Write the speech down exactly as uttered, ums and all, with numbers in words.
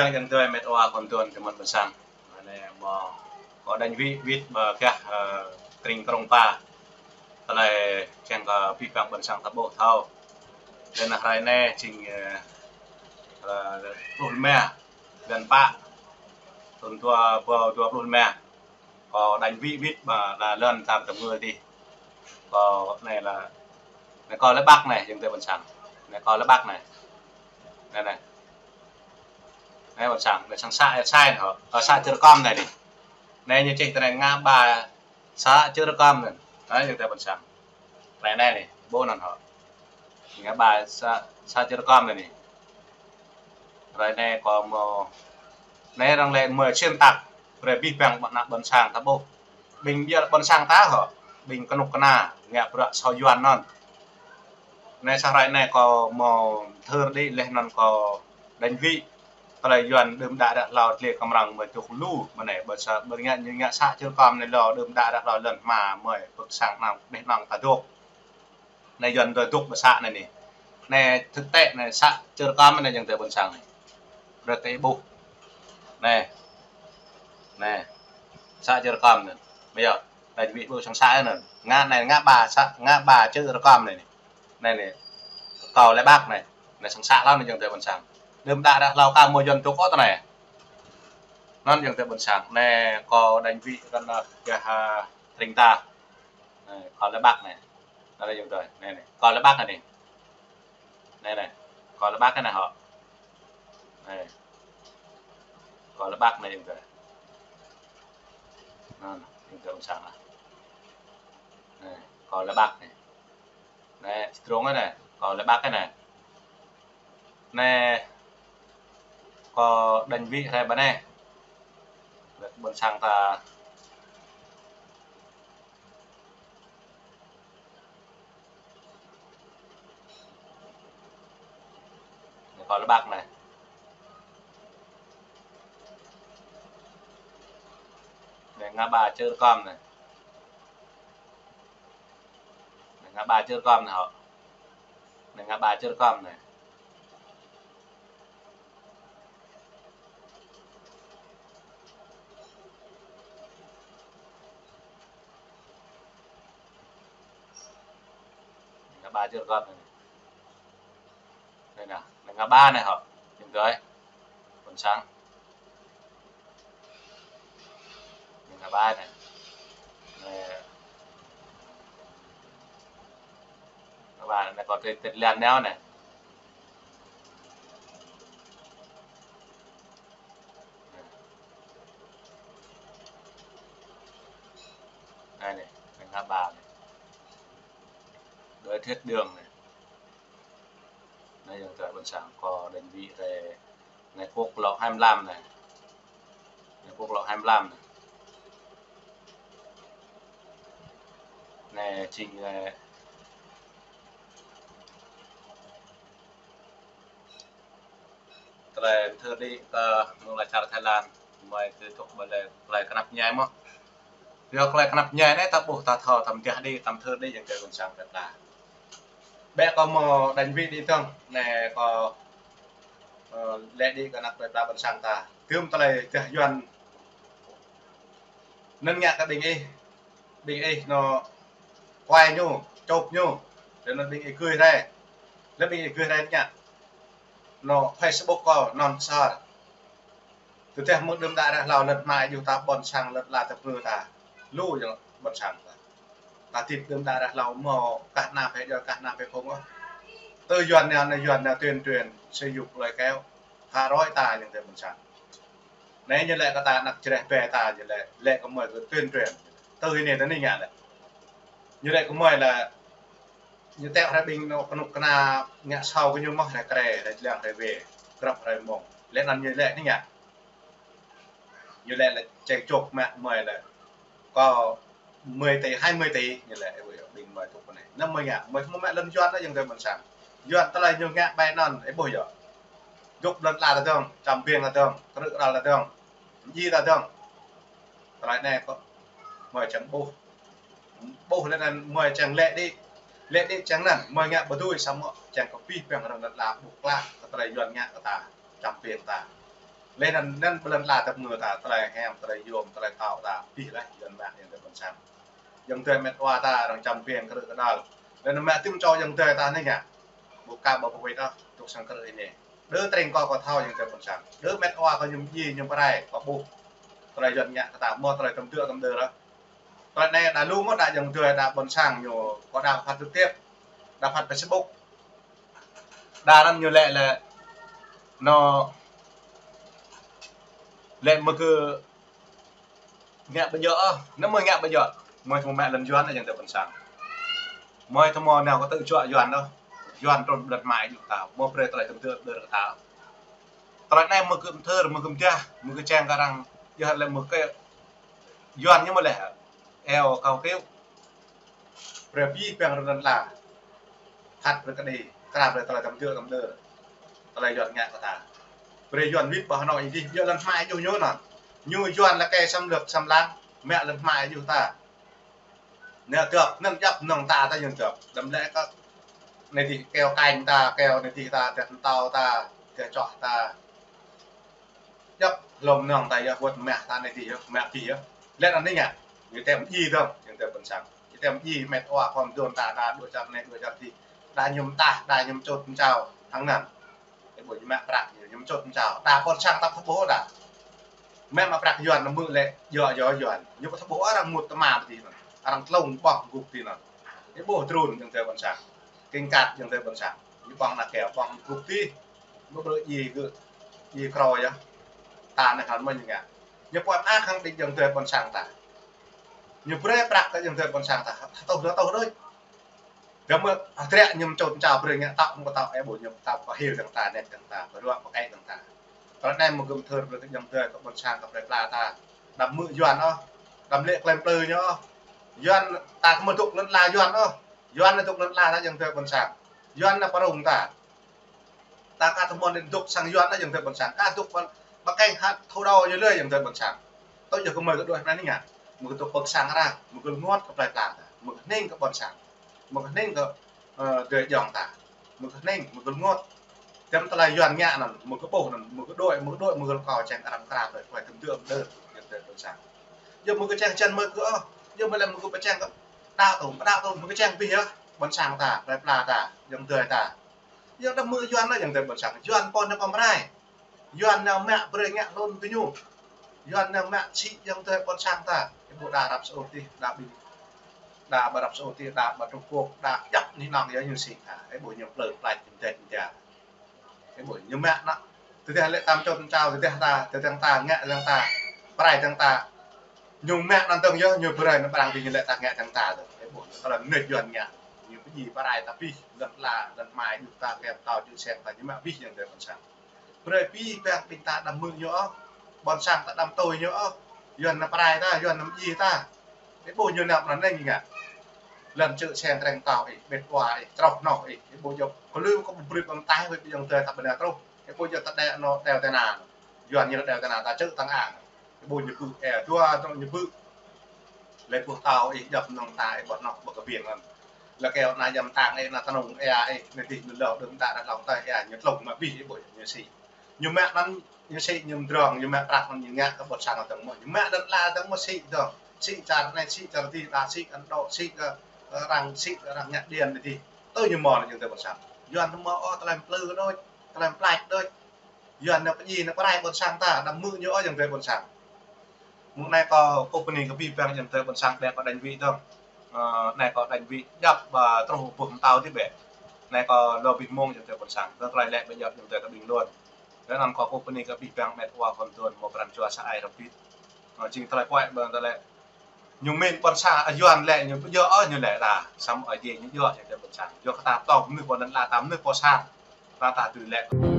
Ayŏng adơi met wa kơ tơlơi tơmơ̆n ƀôn sang. Anai mơ̆ kâo Đêng Vĭ wĭt ƀơi gah, ơ, tring Krông Pa. Tơlơi kiăng kơ abih bang ƀôn sang ta ƀuh thâo. Lĕ anai hrơi anai jing, ơ, ơ, pluh rơma, blan pă, thŭn dua rơbâo dua pluh rơma. Kâo Đêng Vĭ wĭt ƀơi lŏn čar Tơmngưl adih. Kâo anai lĕ, anai kâo lĕ Bắc anai, ayŏng adơi ƀôn sang. Anai kâo lĕ Bắc anai. Anai, anai. Anai ƀôn sang, anai sang să Ia Sai anai hŏ. Ơ, să Čư̆ Rơkăm anai anai. Anai ñu čih tui anai ngă ba să Čư̆ Rơkăm anai. Anai ayŏng adơi ƀôn sang. Hrơi anai anai, ƀuh anŭn hŏ. Ngă ba să, să Čư̆ Rơkăm anai anai. Hrơi anai kâo mơ̆, anai arăng lĕ mơ̆ xuyên tạc, brơi abih bang ƀôn sang ta ƀuh. Ƀing ƀiă ƀôn sang ta hŏ, ƀing kơnuk kơna, ngă bruă sô Yuan anŭn. Anai sa hrơi anai kâo mơ̆ thâo đĭ laih anŭn kâo Đêng Vĭ. Tơlơi Yuan đưm đă ră hlâo tlê kơmrăng mơ̆ dŏ lu, mơ̆ anai, ƀơi să, ƀơi ngă, ñu ngă să Čư̆ Rơkăm anai lŏ đưm đă ră hlâo lŏn hma mơ̆ pơk sang nang, đeh nang ta dŏ. Anai Yuan dŏ dŏ ƀơi să anai anai. Anai thực tế anai să Čư̆ Rơkăm anai ayŏng adơi ƀôn sang anai. Brơi kơ ih ƀuh. Anai. Anai. Să Čư̆ Rơkăm anai. Mơ̆ yơh. Anai ƀuh ƀuh sang să anai. Ngă anai ngă ba să, ngă ba Čư̆ Rơkăm anai anai. Anai anai. Kâo lĕ Bắc anai. Anai sang să hlâo anai ayŏng adơi ƀôn sang. Đưm đă ră hlâo ka mơ̆ Yuan dŏ kơ tơ anai. Anŭn ayŏng adơi ƀôn sang. Anai kâo Đêng Vĭ kơ anai gah, ơ, tring ta. Anai, kâo lĕ Bắc anai. Anai ayŏng adơi, anai, anai. Kâo lĕ Bắc anai anai. Anai, anai. Kâo lĕ Bắc anai hŏ. Anai. Kâo lĕ Bắc anai ayŏng adơi. Anŭn, ayŏng adơi ƀôn sang ah. Anai, kâo lĕ Bắc anai. Anai, čơdrông anai, kâo lĕ Bắc anai. Anai, kâo Đêng Vĭ hrơi ƀơi anai. Lĕ ƀôn sang ta. Anai kâo lĕ Bắc anai. Anai ngă ba Čư̆ Rơkăm anai. Anai ngă ba Čư̆ Rơkăm anai hŏ. Anai ngă ba Čư̆ Rơkăm anai. Ngă ba Čư̆ Rơkăm anai. Anai anai, anai ngă ba anai hŏ. Ayŏng adơi ƀôn sang. Anai ngă ba anai. Anai ngă ba anai kâo tui tĭt lan nao anai. Anai anai, anai ngă ba anai. Đuaĭ thuyết đường anai. Anai ayŏng adơi ƀôn sang, kâo Đêng Vĭ hrơi anai quốc lộ hai mươi lăm anai. Anai quốc lộ hai mươi lăm anai. Anai jing, ơ, tơlơi thâo đĭ kơ mơ̆ng lŏn čar Thái Lan, mơ̆ kơ tŭk ƀơi lĕ tơlơi kơnăp ñai mơ̆. Yua tơlơi kơnăp ñai anai ta ƀuh ta thâo, ta mơ̆ đĭ, ta mơ̆ thâo đĭ ayŏng adơi ƀôn sang ta. Bĕ kâo mơ̆ Đêng Vĭ đĭ tơ̆ng, anai kâo, ơ, lĕ đĭ kơ anăp plơi pla ƀôn sang ta. Tơm tơlơi gah Yuan. Anŭn ngă kơ ƀing ih, ƀing ih anŭn kuai ñu, čŏp ñu. Lĕ anŭn ƀing ih gui rai. Lĕ ƀing ih gui rai ngă. Anŭn Facebook kâo anŭn sar. Tơdah mơ̆ đưm đă ră hlâo lŏn hma djuh ta ƀôn sang lŏn ala ta pơ ta. Lu ayŏng ƀôn sang ta. Ta hơdip đưm đă ră hlâo mơ̆ kah anăp hĕ djơ̆ kah anăp hĕ không ôh. Tơ Yuan anai, anai Yuan anai tuyên truyền, sử dụng lời kéo. Phá rối ta ayŏng adơi ƀôn sang. Anai ñu lĕ kơ ta anăp čơreh bĕ ta ñu lĕ, lĕ kơ mơi kơ tuyên truyền. Tơ hĭ anai tơ anai ngă lĕ. Ñu lĕ kơ mơi lĕ, ñu tĕ hrơi ƀing anŭn kơnuk kơna ngă sâu kơ ñu mơ̆ hrơi krê, hrơi lăng, hrơi wê, grăp hrơi mông. Lĕ anŭn ñu lĕ anai ngă. Ñu lĕ lĕ čĕ čŏk mă mơi lĕ. Kâo mười tỷ, hai mươi tỷ, ñu lĕ, ơ, ƀing mơi tŭk pơ anai. Anăm mơi ngă, mơi mơ̆ mă lŏn Yuan anai ayŏng adơi ƀôn sang. Yuan tơlơi ñu ngă ƀai anŭn, ơ, ƀuh yơh. Dŏ lŏn ala ta dơ̆ng, čăm ƀing ta dơ̆ng, krư̆ kơdăl ta dơ̆ng, djai ta dơ̆ng. Tơlơi anai kơ mơi čang ƀuh. Ƀuh lĕ anŭn mơi čang lĕ đĭ. Lĕ đĭ čang anŭn, mơi ngă ƀu dưi samơ̆ čang kơ abih bang arăng lŏn ala ƀuh klă, kơ tơlơi Yuan ngă kơ ta, čăm ƀing ta. Lĕ anŭn, anŭn ƀơi lŏn ala ta mơ̆ ta, tơlơi hiam, tơlơi yôm, tơlơi tao ta, abih laih, Yuan mă, ayŏng adơi ƀôn sang. Ayŏng adơi met wa ta, arăng čăm biang krư̆ kơdăl. Lĕ anŭn mă tim čô ayŏng adơi ta anai ngă. Ƀu ka ƀu pơwĕt ôh, dŏ sang krư̆ anai. Đơ tring kâo kơ thâo ayŏng adơi ƀôn sang. Đơ met wa kơ ñu mơdjai, ñu pơrai, kơ ƀuh. Tơlơi Yuan ngă kơ ta, mơ̆ tơlơi tơm dơ̆ tơm dơ̆ ră. Tơlơi anai đa lu mơ̆ đa ayŏng adơi đa ƀôn sang ñu, kơ đa phat trực tiếp, đa phat Facebook. Đa anŭn ñu lĕ lĕ, anŏ, lĕ mơ̆ kơ ngă ƀu djơ̆ ôh, anŭn mơ̆ ngă ƀu djơ̆. Mơi tơmô mă lŏn Yuan ayŏng adơi ƀôn sang. Mơi tơmô nao kơ tơ̆ juă Yuan ôh. Yuan trŭn ƀơi lŏn hmai ñu ta, mơ̆ brơi tơlơi tơm dơ̆ tơm dơ̆ kơ ta. Tơlơi anai mơ̆ kơ mơthơr, mơ̆ kơ mơdah, mơ̆ kơ čang kơ arăng, yơh lĕ mơ̆ kơ Yuan ñu mơ̆ lĕ. Eo kâo kêu. Brơi abih bang rơnŭk lŏn ala. Phat brơi kơđi, krăp brơi tơlơi tơm dơ̆ tơm dơ̆. Tơlơi Yuan ngă kơ ta. Brơi Yuan wĭt ƀơi anŏ adih, yua lŏn hmai ñu ñu anŭn. Ñu Yuan lĕ kơ xâm lược xâm lăng, mă lŏn hmai ñu ta. Anai dŏ, anŭn djŏp mơnơ̆ng ta ta ñu dŏ. Đăm lĕ kơ anai adih keo kañ ta, keo anai adih ta, tĕt tao ta, tĕt čoh ta. Djŏp hlŏm mơnơ̆ng ta yơh, wơ̆t mă ta anai adih yơh, mă abih yơh. Lĕ anŭn anai ngă, ñu tĕm djai dơ̆ng, ayŏng adơi ƀôn sang. Ñu tĕm djai met wa khŏm dŏn ta, đa đuaĭ čar anai, đuaĭ čar adih. Đa ñu mơtah, đa ñu mơčôt mơčao, hăng anŭn. Ơ ƀu ñu mă prăk, ñu mơčôt mơčao. Đa ƀôn sang ta ƀu thâo ƀuh đa. Mă mă prăk Yuan anŭn mơ̆ lĕ, yua yua Yuan. Ñu ƀu thâo ƀuh arăng mŭt tơma adih anŭn. Arăng tlung ƀơ̆ng gŭk adih anŭn. Ơ ƀu trŭn ayŏng adơi ƀôn sang. Kĭng kăt ayŏng adơi ƀôn sang. Ñu ƀơ̆ng ană keo, ƀơ̆ng gŭk adih. Mơ̆ brơi djai gơ̆, djai krô yơh. Ta anai hăng mơ̆ ñu ngă. Ñu pơhiăp ăh hăng đĭ ayŏng adơi ƀôn sang ta. Ñu brơi prăk kơ ayŏng adơi ƀôn sang ta. Hơtuh hơtuh đôč. Gơ̆ mơ̆ hơdră ñu mơčôt mơčao brơi ngă tŏ mơ̆ tŏ, ơ ƀu ñu tŏ pơhil dơ̆ng ta, net dơ̆ng ta, pơruă pơkĕ dơ̆ng ta. Tơlơi anai mơ̆ gơ̆ mơthơr brơi kơ ayŏng adơi kơ ƀôn sang kơ plơi pla ta. Đăm mơ̆ Yuan ôh, đăm lĕ klem plư ñu ôh. Yuan ta kơ mơ̆ dŏ lŏn ala Yuan ôh. Yuan anai dŏ lŏn ala ta ayŏng adơi ƀôn sang. Yuan anai pơrŭng ta. Ta ka tơmon anai dŏ sang Yuan anai ayŏng adơi ƀôn sang. Ka dŏ ƀă-, ƀă kĕng hă thâo đaŏ ñu lơi ayŏng adơi ƀôn sang. Tơl yơh kơ mơi kơ đuaĭ anai ngă. Mơi kơ dŏ pơ̆k sang arăng, mơi kơ rơngot kơ plơi pla ta. Mơi kơ hning kơ ƀôn sang. Mơi kơ hning kơ, ơ, adơi ayŏng ta. Mơi kơ hning, mơi kơ rơngot. Tơm tơlơi Yuan ngă anŭn, mơi kơ ƀuh anŭn, mơi kơ đuaĭ, mơi kơ đuaĭ, mơi kơ rơkâo čang arăng krăp, tơlơi tơm dơ̆ tơm dơ̆, ayŏng adơi ƀôn sang. Yua mơi kơ čang čan mơi kơ ôh, yua mơi lĕ mơi kơ pơčang kơ đaŏ tơ̆, pơđaŏ tơ̆, mơi kơ čang abih yơh. Ƀôn sang ta, plơi pla ta, ayŏng adơi ta. Yua đăm mơ̆ Yuan anai ayŏng adơi ƀôn sang. Yuan pô anai pơm rai. Yuan anai mă brơi ngă hlŭn kơ ñu. Yuan anai mă sĭ ayŏng adơi ƀôn sang ta. Ơ ƀu đa Arab Saudi, đa ƀing, đa ƀơi Arab Saudi, đa ƀơi Trung Quốc, đa djŏp anih anŏ yơh ñu sĭ ta. Ơ ƀu ñu plư plač jơm dĕt jơm da. Ơ ƀu ñu mă anŭn. Tơdah lĕ ta mơčôt mơčao, tơdah ta, tơdah ta, ngă dơ̆ng ta, pơrai dơ̆ng ta. Ñu mă anŭn dơ̆ng yơh, ñu brơi anŭn ƀrang adih ñu lĕ ta ngă dơ̆ng ta dơ̆ng. Ơ ƀu ñu tơlơi mơnuih Yuan ngă. Ñu pơdjai pơrai ta abih, lŏn ala, lŏn hmai, djuh ta, keo tao, čư̆ seng ta, ñu mă abih ayŏng adơi ƀôn sang. Brơi abih bang ƀing ta đăm hmư̆ ñu ôh. Ƀôn sang ta đăm tui ñu ôh. Yuan anai pơrai ta, Yuan anai pơdjai ta. Ơ ƀu ñu nao pơ anai ngă. Lŏn čư̆ seng kreng tao ih, met wa ih, čroh hnoh ih. Ơ ƀu djŏp kơ lu kơ ƀu brơi ƀơ̆ng taih, ƀơi ayŏng adơi ta ƀơi anai truh. Ơ ƀu djŏp ta đĕ anŏ đeo tơna. Yuan ñu đeo tơna ta čư̆ tăng ang. Ơ ƀu ñu bư̆, ơ, dua tơ̆ ñu bư̆. Lĕ ƀuh tao ih djŏp mơnơ̆ng ta ih ƀuh anŏ ƀơi kơ biêng anŭn. Lĕ keo anai djăm tang ih, anai tơnŭng ih, anai dih ñu lŏ đơ̆m ta đa hlŏng tơi ih, ñu tlung mă abih ih ƀuh ñu sĭ. Ñu mă anŭn ñu sĭ ñu mdrŏng, ñu mă prăk anŭn ñu ngă kơ ƀôn sang dơ̆ng mơ̆. Ñu mă lŏn ala dơ̆ng mơ̆ sĭ dơ̆ng. Sĭ čar anai, sĭ čar adih, đa sĭ kơ Ấn Độ, sĭ kơ, ơ, arăng, sĭ kơ arăng ngă điện anai dih. Tui ñu mơ̆ anŭn ayŏng adơi ƀôn sang. Yuan anŭn mơ̆ ôh tơlơi plư đôč, tơlơi plač đôč. Yuan anai pơdjai anai pơrai ƀôn sang ta, đăm hmư̆ ñu ôh ayŏng adơi ƀôn sang. Mơ̆ng anai kâo kơkuh bơni kơ abih bang ayŏng adơi ƀôn sang ƀĕ kâo đañ wĭ dơ̆ng. Ơ, anai kâo đañ wĭ djŏp, ơ, truh ƀơi hơmtao adih ƀĕ. Anai kâo lŏ abih mông ayŏng adơi ƀôn sang. Dơ̆ng tơlơi lĕ ƀĕ djŏp ayŏng adơi kơ ƀing lŏn. Lĕ anŭn kâo kơkuh bơni kơ abih bang met wa khŏm dŏn mơ̆ pran jua sa ai rơbit. Ơ, jing tơlơi pơhiăp ƀơ̆ng tơlơi. Ñu mĭn ƀôn sang, ơ, Yuan lĕ ñu ƀu djơ̆ ôh ñu lĕ ta. Samơ̆ ơ jĕ ñu djơ̆ ayŏng adơi ƀôn sang. Yua kơ ta tŏ mơnuih ƀôn lan la ta mơnuih pô sang. Ta ta tui lĕ.